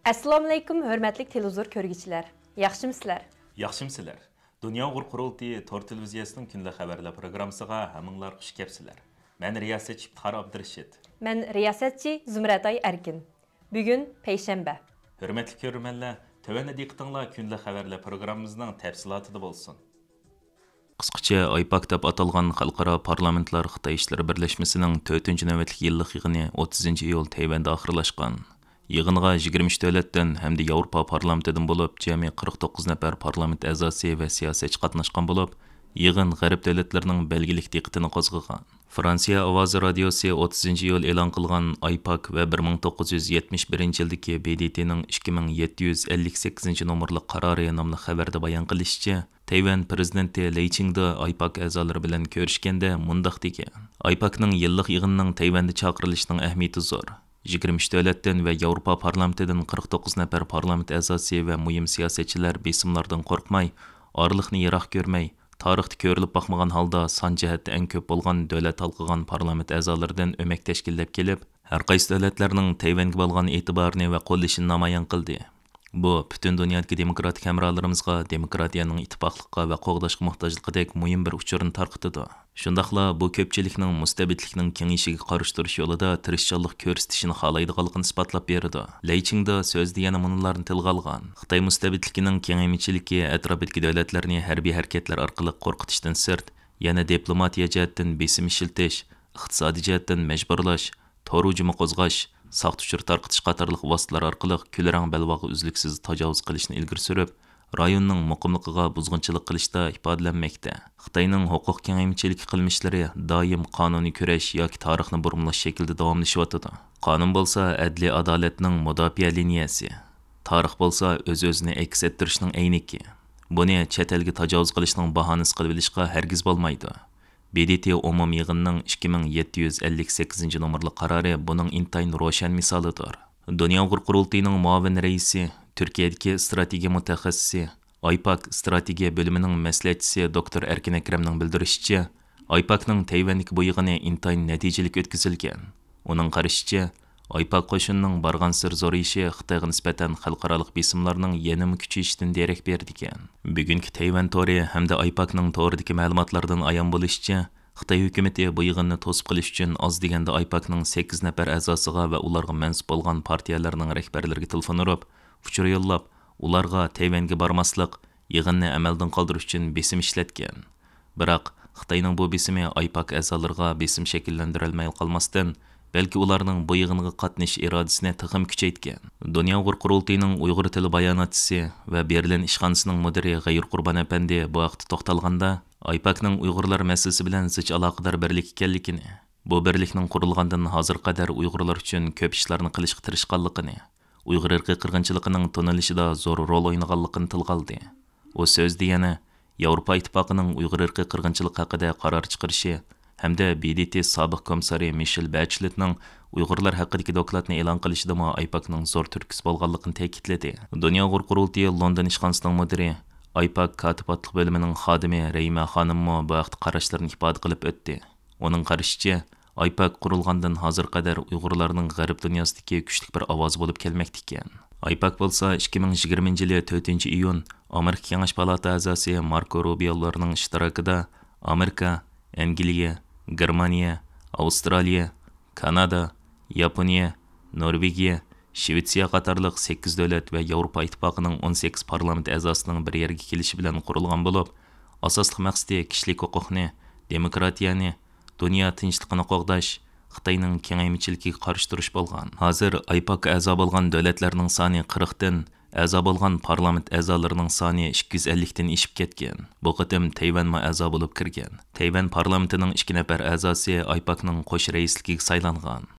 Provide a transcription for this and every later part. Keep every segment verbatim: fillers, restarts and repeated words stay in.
ئەسسالامۇئەلەيكۇم، ھۆرمەتلىك تېلېۋىزور كۆرگۈچىلەر. ياخشىمۇسىلەر؟ ياخشىمۇسىلەر؟ دۇنيا ئۇيغۇر قۇرۇلتىيى تور تېلېۋىزىيەسىنىڭ كۈندىلىك خەۋەرلەر پروگراممىسىغا ھەممىڭلار خۇش كەپسىلەر. مەن رىياسەتچى ئىپتىخار ئابدۇرېشىت. مەن رىياسەتچى زۇمرەتئاي ئەركىن. بۈگۈن پەيشەنبە. ھۆرمەتلىك كۆرۈرمەنلەر، تۆۋەندە دىققىتىڭلار كۈندىلىك خەۋەرلەر پروگراممىمىزنىڭ تەپسىلاتىدا بولسۇن. قىسقىچە، ئايپاك دەپ ئاتالغان خەلقئارا پارلامېنتلار خىتاي ئىشلىرى بىرلەشمىسىنىڭ تۆتىنچى نۆۋەتلىك يىللىق يىغىنى ئوتتۇزىنچى ئىيۇل تەيۋەندە ئاخىرلاشقان. يىغىنغا يىگىرمە ئۈچ دۆلەتتىن ھەمدە ياۋروپا پارلامېنتىدىن بولۇپ جەمئىي قىرىق توققۇز نەپەر پارلامېنت ئەزاسى ۋە سىياسەتچى قاتناشقان بولۇپ، يىغىن غەرب دۆلەتلىرىنىڭ بەلگىلىك دىققىتىنى قوزغىغان. فرانسىيە ئاۋازى رادىيوسى ئوتتۇزىنچى ئىيۇل ئېلان قىلغان ئايپاك ۋە بىر مىڭ توققۇز يۈز يەتمىش بىرىنچى يىلدىكى ب د ت نىڭ ئىككى مىڭ يەتتە يۈز ئەللىك سەككىزىنچى نومۇرلۇق قارارى ناملىق خەۋەردە بايان قىلىشىچە، تەيۋەن پىرېزىدېنتى لېي چىڭدې ئايپاك ئەزالىرى بىلەن كۆرۈشكەندە مۇنداق دېگەن: ئايپاكنىڭ يىللىق يىغىنىنىڭ تەيۋەندە چاقىرىلىشىنىڭ ئەھمىيىتى زور. يىگىرمە ئۈچ دۆلەتتىن ۋە ياۋروپا پارلامېنتىدىن قىرىق توققۇز نەپەر پارلامېنت ئەزاسى ۋە مۇھىم سىياسەتچىلەر بېسىملاردىن قورقماي، ئارىلىقنى يىراق كۆرمەي، تارىختا كۆرۈلۈپ باقمىغان ھالدا سان جەھەتتە ئەڭ كۆپ بولغان دۆلەت ھالقىغان پارلامېنت ئەزالىرىدىن ئۆمەك تەشكىللەپ كېلىپ، ھەرقايسى دۆلەتلەرنىڭ تەيۋەنگە بولغان ئېتىبارىنى ۋە قوللىشىنى نامايان قىلدى. بۇ پۈتۈن دۇنيادىكى دېموكراتىك ھەمراھلىرىمىزغا دېموكراتىيەنىڭ ئىتتىپاقلىققا ۋە قوغداشقا موھتاجلىقىدەك مۇھىم بىر ئۇچۇرنى تارقىتىدۇ. شۇنداقلا بۇ كۆپچىلىكنىڭ مۇستەبىتلىكنىڭ كېڭىيىشىگە قارشى تۇرۇش يولىدا تىرىشچانلىق كۆرسىتىشىنى خالايدىغانلىقىنى ئىسپاتلاپ بېرىدۇ. لېي چىڭدې سۆزىدە يەنە مۇنۇلارنى تىلغا ئالغان: خىتاي مۇستەبىتلىكىنىڭ كېڭەيمىچىلىكى ئەتراپىدىكى دۆلەتلەرنى ھەربىي ھەرىكەتلەر ئارقىلىق قورقۇتۇشتىن سىرت، يەنە دىپلوماتىيە جەھەتتىن بېسىم ئىشلىتىش، ئىقتىسادىي جەھەتتىن مەجبۇرلاش، تور ھۇجۇمى قوزغاش، ساختا ئۇچۇر تارقىتىش قاتارلىق ۋاسىتىلەر ئارقىلىق كۈلرەڭ بەلباغا ئۈزلۈكسىز تاجاۋۇز قىلىشنى ئىلگىرى سۈرۈپ، رايوننىڭ مۇقىملىقىغا بۇزغۇنچىلىق قىلىشتا ئىپادىلەنمەكتە. خىتاينىڭ ھوقۇق كېڭەيمىچىلىكى قىلمىشلىرى دائىم قانۇنىي كۈرەش ياكى تارىخنى بۇرمىلاش شەكلىدە داۋاملىشىۋاتىدۇ. قانۇن بولسا ئەدلىي ئادالەتنىڭ مۇداپىئە لىنىيەسى، تارىخ بولسا ئۆز-ئۆزىنى ئەكس ئەتتۈرۈشنىڭ ئەينىكى. بۇنى چەت ئەلگە تاجاۋۇز قىلىشنىڭ باھانىسى قىلىۋېلىشقا ھەرگىز بولمايدۇ. ب د ت ئومۇمىي يىغىنىنىڭ ئىككى مىڭ يەتتە يۈز ئەللىك سەككىزىنچى نومۇرلۇق قارارى بۇنىڭ ئىنتايىن روشەن مىسالىدۇر. دۇنيا ئۇيغۇر قۇرۇلتىيىنىڭ مۇئاۋىن رەئىسى، تۈركىيەدىكى ئىستراتېگىيە مۇتەخەسسىسى، ئايپاك ئىستراتېگىيە بۆلۈمىنىڭ مەسلىھەتچىسى دوكتور ئەركىن ئەكرەمنىڭ بىلدۈرۈشىچە، ئايپاكنىڭ تەيۋەندىكى بۇ يىغىنى ئىنتايىن نەتىجىلىك ئۆتكۈزۈلگەن. ئۇنىڭ قارىشىچە، ئايپاك قوشۇنىنىڭ بارغانسېرى زورىيىشى خىتايغا نىسبەتەن خەلقئارالىق بېسىملارنىڭ يەنىمۇ كۈچىيىشىدىن دېرەك بېرىدىكەن. بۈگۈنكى تەيۋەن تورى ھەمدە ئايپاكنىڭ تورىدىكى مەلۇماتلاردىن ئايان بولۇشىچە، خىتاي ھۆكۈمىتى بۇ يىغىننى توسۇپ قېلىش ئۈچۈن ئاز دېگەندە ئايپاكنىڭ سەككىز نەپەر ئەزاسىغا ۋە ئۇلارغا مەنسۇپ بولغان پارتىيەلەرنىڭ رەھبەرلىرىگە تېلېفون ئۇرۇپ، ئۇچۇر يوللاپ، ئۇلارغا تەيۋەنگە بارماسلىق، يىغىننى ئەمەلدىن قالدۇرۇش ئۈچۈن بېسىم ئىشلەتكەن. بىراق، خىتاينىڭ بۇ بېسىمى ئايپاك ئەزالىرىغا بېسىم شەكىللەندۈرەلمەيلا قالماستىن، بەلكى ئۇلارنىڭ بۇ يىغىنغا قاتنىشىش ئىرادىسىنى تېخىمۇ كۈچەيتكەن. دۇنيا ئۇيغۇر قۇرۇلتىيىنىڭ ئۇيغۇر تىلى باياناتچىسى ۋە بېرلىن ئىشخانىسىنىڭ مۇدىرى غەيۇر قۇربان ئەپەندى بۇ ھەقتە توختالغاندا، ئايپاكنىڭ ئۇيغۇرلار مەسىلىسى بىلەن زىچ ئالاقىدار بىرلىك ئىكەنلىكىنى، بۇ بىرلىكنىڭ قۇرۇلغاندىن ھازىرغا قەدەر ئۇيغۇرلار ئۈچۈن كۆپ ئىشلارنى قىلىشقا تىرىشقانلىقىنى، ئۇيغۇر ئىرقىي قىرغىنچىلىقىنىڭ تونۇلۇشىدا زور رول ئوينىغانلىقىنى تىلغا ئالدى. ئۇ سۆزىدە يەنە، ياۋروپا ئىتتىپاقىنىڭ ئۇيغۇر ئىرقىي قىرغىنچىلىقى ھەققىدە قارار چىقىرىشى ھەمدە ب د ت سابىق كومىسسارى مىشېل بەچلېتنىڭ ئۇيغۇرلار ھەققىدىكى دوكلاتنى ئېلان قىلىشىدىمۇ ئايپاكنىڭ زور تۈرتكىسى بولغانلىقىنى تەكىتلىدى. دۇنيا ئۇيغۇر قۇرۇلتىيى لوندون ئىشخانىسىنىڭ مۇدىرى، ئايپاك كاتىپاتلىق بۆلۈمىنىڭ خادىمى رەيمە خانىممۇ بۇ ھەقتە قاراشلىرىنى ئىپادە قىلىپ ئۆتتى. ئۇنىڭ قارىشىچە، ئايپاك قۇرۇلغاندىن ھازىرغا قەدەر ئۇيغۇرلارنىڭ غەرب دۇنياسىدىكى كۈچلۈك بىر ئاۋازى بولۇپ كەلمەكتە ئىكەن. ئايپاك بولسا ئىككى مىڭ يىگىرمىنچى يىلى تۆتىنچى ئىيۇن ئامېرىكا كېڭەش پالاتا ئەزاسى ماركو روبىيولارنىڭ ئىشتىراكىدا ئامېرىكا، ئەنگلىيە، گېرمانىيە، ئاۋسترالىيە، كانادا، ياپونىيە، نورۋېگىيە، شىۋېتسىيە قاتارلىق سەككىز دۆلەت ۋە ياۋروپا ئىتتىپاقىنىڭ ئون سەككىز پارلامېنت ئەزاسىنىڭ بىر يەرگە كېلىشى بىلەن قۇرۇلغان بولۇپ، ئاساسلىق مەقسىتى كىشىلىك ھوقۇقنى، دېموكراتىيەنى، دۇنيا تىنچلىقىنى قوغداش، خىتاينىڭ كېڭەيمىچىلىكىگە قارشى تۇرۇش بولغان. ھازىر ئايپاكقا ئەزا بولغان دۆلەتلەرنىڭ سانى قىرىقتىن، ئەزا بولغان پارلامېنت ئەزالىرىنىڭ سانى ئىككى يۈز ئەللىكتىن ئېشىپ كەتكەن. بۇ قېتىم تەيۋەنمۇ ئەزا بولۇپ كىرگەن. تەيۋەن پارلامېنتىنىڭ ئىككى نەپەر ئەزاسى ئايپاكنىڭ قوش رەئىسلىكىگە سايلانغان.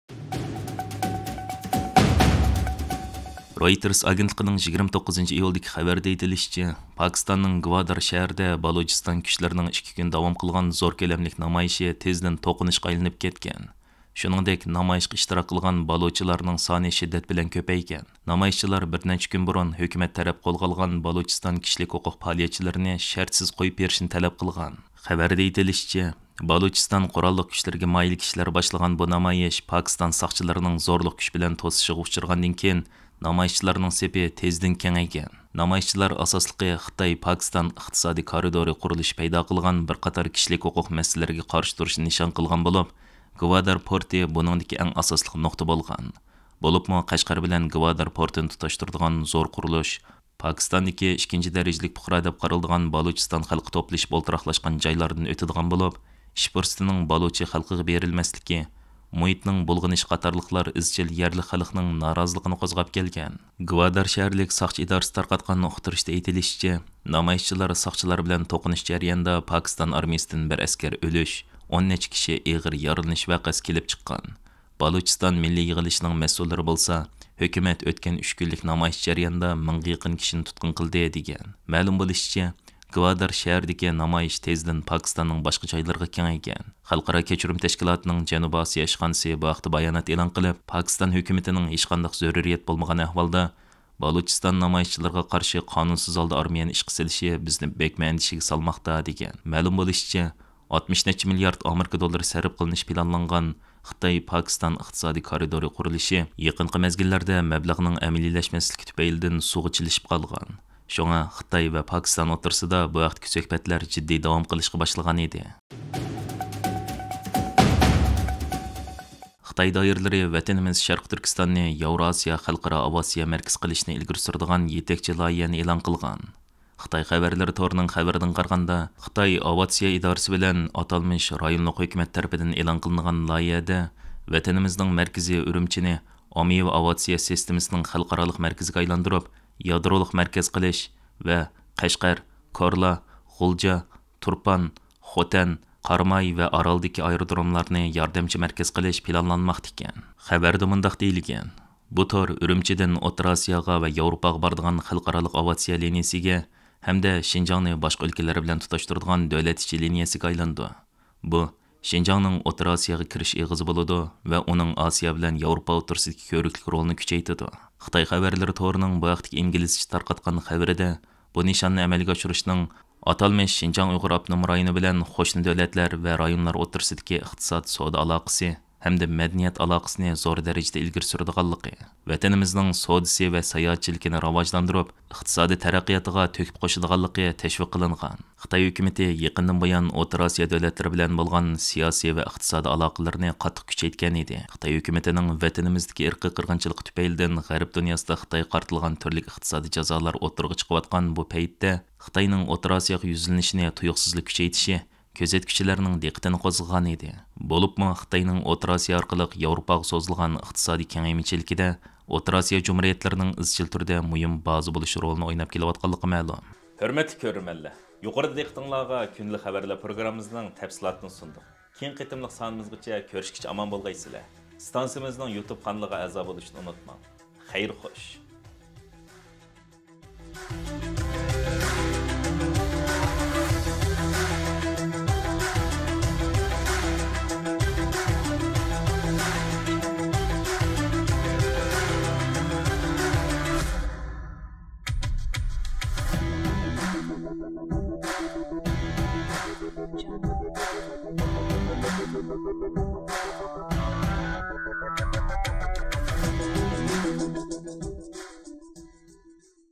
رويتېرس ئاگېنتلىقىنىڭ يىگىرمە توققۇزىنچى ئىيۇلدىكى خەۋىرىدە ئېيتىلىشىچە، پاكىستاننىڭ گۋادار شەھىرىدە بالۇچىستان كۈچلىرىنىڭ ئىككى كۈن داۋام قىلغان زور كۆلەملىك نامايىشى تېزدىن توقۇنۇشقا ئايلىنىپ كەتكەن. شۇنىڭدەك، نامايىشقا ئىشتىراك قىلغان بالۇچىلارنىڭ سانى شىددەت بىلەن كۆپەيگەن. نامايىشچىلار بىر نەچچە كۈن بۇرۇن ھۆكۈمەت تەرەپ قولغا ئالغان بالۇچىستان كىشىلىك ھوقۇق پائالىيەتچىلىرىنى شەرتسىز قويۇپ بېرىشنى تەلەپ قىلغان. خەۋەردە ئېيتىلىشىچە، بالۇچىستان قوراللىق كۈچلىرىگە مايىل كىشىلەر باشلىغان بۇ نامايىش پاكىستان ساقچىلىرىنىڭ زورلۇق كۈچ بىلەن توسۇشىغا ئۇچرىغاندىن كېيىن، نامايىشچىلارنىڭ سېپى تېزدىن كېڭەيگەن. نامايىشچىلار ئاساسلىقى خىتاي پاكىستان ئىقتىسادىي كارىدورى قۇرۇلۇشى پەيدا قىلغان بىر قاتار كىشىلىك ھوقۇق مەسىلىلىرىگە قارشى تۇرۇشنى نىشان قىلغان بولۇپ، گۋادار پورتى بۇنىڭدىكى ئەڭ ئاساسلىق نۇقتا بولغان. بولۇپمۇ قەشقەر بىلەن گۋادار پورتىنى تۇتاشتۇرىدىغان زور قۇرۇلۇش پاكىستاندىكى ئىككىنچى دەرىجىلىك پۇقرا دەپ قارىلىدىغان بالۇچىستان خەلقى توپلىشىپ ئولتۇراقلاشقان جايلاردىن ئۆتىدىغان بولۇپ، ئىش پۇرسىتىنىڭ بالۇچى خەلقىگە بېرىلمەسلىكى، مۇھىتنىڭ بۇلغىنىشى قاتارلىقلار ئىزچىل يەرلىك خەلقنىڭ نارازىلىقىنى قوزغاپ كەلگەن. گۋادار شەھەرلىك ساقچى ئىدارىسى تارقاتقان ئۇقتۇرۇشتا ئېيتىلىشىچە، نامايىشچىلار ساقچىلار بىلەن توقۇنۇش جەريانىدا پاكىستان ئارمىيىسىدىن بىر ئەسكەر ئۆلۈش، ئون نەچچە كىشى ئېغىر يارىلىنىش ۋەقەسى كېلىپ چىققان. بالۇچىستان مىللىي يىغىلىشىنىڭ مەسئۇللىرى بولسا، ھۆكۈمەت ئۆتكەن ئۈچ كۈنلۈك نامايىش جەريانىدا مىڭغا يېقىن كىشىنى تۇتقۇن قىلدى، دېگەن. مەلۇم بولۇشىچە، گۋادار شەھىرىدىكى نامايىش تېزدىن پاكىستاننىڭ باشقا جايلىرىغا كېڭەيگەن. خەلقئارا كەچۈرۈم تەشكىلاتىنىڭ جەنۇبىي ئاسىيا ئىشخانىسى بۇ ھەقتە بايانات ئېلان قىلىپ، پاكىستان ھۆكۈمىتىنىڭ ھېچقانداق زۆرۈرىيەت بولمىغان ئەھۋالدا، بالۇچىستان نامايىشچىلىرىغا قارشى قانۇنسىز ھالدا ئارمىيەنى ئىشقا سېلىشى بىزنى بەكمۇ ئەندىشىگە سالماقتا، دېگەن. مەلۇم بولۇشىچە، ئاتمىش نەچچە مىليارد ئامېرىكا دوللىرى سەرپ قىلىنىشى پىلانلانغان خىتاي پاكىستان ئىقتىسادىي كارىدورى قۇرۇلۇشى يېقىنقى مەزگىللەردە مەبلەغنىڭ ئەمەلىيلەشمەسلىكى تۈپەيلىدىن سۇغا چىلىشىپ قالغان. شۇڭا خىتاي ۋە پاكىستان ئوتتۇرىسىدا بۇ ھەقتىكى سۆھبەتلەر جىددىي داۋام قىلىشقا باشلىغان ئىدى. خىتاي دائىرىلىرى ۋەتىنىمىز شەرقىي تۈركىستاننى ياۋراسىيا خەلقئارا ئاۋىئاتسىيە مەركىزى قىلىشنى ئىلگىرى سۈرىدىغان يېتەكچى لايىھەنى ئېلان قىلغان. خىتاي خەۋەرلىرى تورىنىڭ خەۋىرىدىن قارىغاندا، خىتاي ئاۋىئاتسىيە ئىدارىسى بىلەن ئاتالمىش رايونلۇق ھۆكۈمەت تەرىپىدىن ئېلان قىلىنغان لايىھەدە ۋەتىنىمىزنىڭ مەركىزى ئۈرۈمچىنى ئاممىۋى ئاۋىئاتسىيە سىستېمىسىنىڭ خەلقئارالىق مەركىزىگە ئايلاندۇرۇپ، يادرولۇق مەركەز قىلىش ۋە قەشقەر، كورلا، غۇلجا، تۇرپان، خوتەن، قاراماي ۋە ئارالدىكى ئايرودروملارنى ياردەمچى مەركەز قىلىش پىلانلانماقتا ئىكەن. خەۋەردە مۇنداق دېيىلگەن: بۇ تور ئۈرۈمچىدىن ئوتتۇرا ئاسىياغا ۋە ياۋروپاغا بارىدىغان خەلقئارالىق ئاۋىئاتسىيە لىنىيىسىگە ھەمدە شىنجاڭنى باشقا ئۆلكىلەر بىلەن تۇتاشتۇرىدىغان دۆلەت ئىچى لىنىيىسىگە ئايلىنىدۇ. بۇ شىنجاڭنىڭ ئوتتۇرا ئاسىياغا كىرىش ئېغىزى بولىدۇ ۋە ئۇنىڭ ئاسىيا بىلەن ياۋروپا ئوتتۇرىسىدىكى كۆۋرۈكلۈك رولىنى كۈچەيتىدۇ. خىتاي خەۋەرلىرى تورىنىڭ بۇ ھەقتىكى ئىنگلىزچە تارقاتقان خەۋىرىدە، بۇ نىشاننى ئەمەلگە ئاشۇرۇشنىڭ ئاتالمىش شىنجاڭ ئۇيغۇر ئاپتونوم رايونى بىلەن قوشنا دۆلەتلەر ۋە رايونلار ئوتتۇرىسىدىكى ئىقتىساد، سودا ئالاقىسى ھەمدە مەدەنىيەت ئالاقىسىنى زور دەرىجىدە ئىلگىرى سۈرىدىغانلىقى، ۋەتىنىمىزنىڭ سودىسى ۋە ساياھەتچىلىكىنى راۋاجلاندۇرۇپ، ئىقتىسادىي تەرەققىياتىغا تۆھپە قوشىدىغانلىقى تەشۋىق قىلىنغان. خىتاي ھۆكۈمىتى يېقىندىن بۇيان ئوتتۇرا ئاسىيا دۆلەتلىرى بىلەن بولغان سىياسىي ۋە ئىقتىسادىي ئالاقىلىرىنى قاتتىق كۈچەيتكەن ئىدى. خىتاي ھۆكۈمىتىنىڭ ۋەتىنىمىزدىكى ئىرقىي قىرغىنچىلىق تۈپەيلىدىن غەرب دۇنياسىدا خىتايغا قارىتىلغان تۈرلۈك ئىقتىسادىي جازالار ئوتتۇرىغا چىقىۋاتقان بۇ پەيتتە، خىتاينىڭ ئوتتۇرا ئاسىياغا يۈزلىنىشىنى تۇيۇقسىزلا كۈچەيتىشى كۆزەتكۈچىلەرنىڭ دىققىتىنى قوزغىغان ئىدى. بولۇپمۇ خىتاينىڭ ئوتتۇرا ئاسىيا ئارقىلىق ياۋروپاغا سوزۇلغان ئىقتىسادىي كېڭەيمىچىلىكىدە ئوتتۇرا ئاسىيا جۇمھۇرىيەتلىرىنىڭ ئىزچىل تۈردە مۇھىم بازا بولۇش رولىنى ئويناپ كېلىۋاتقانلىقى مەلۇم. ھۆرمەتلىك كۆرۈرمەنلەر، يۇقىرىدا دىققىتىڭلارغا كۈندىلىك خەۋەرلەر پروگراممىمىزنىڭ تەپسىلاتىنى سۇندۇق. كېيىنكى قېتىملىق سانىمىزغىچە كۆرۈشكىچە ئامان بولغايسىلەر. ئىستانسىمىزنىڭ يۇتۇب قانىلىغا ئەزا بولۇشنى ئۇنتۇماڭ. خەير خوش.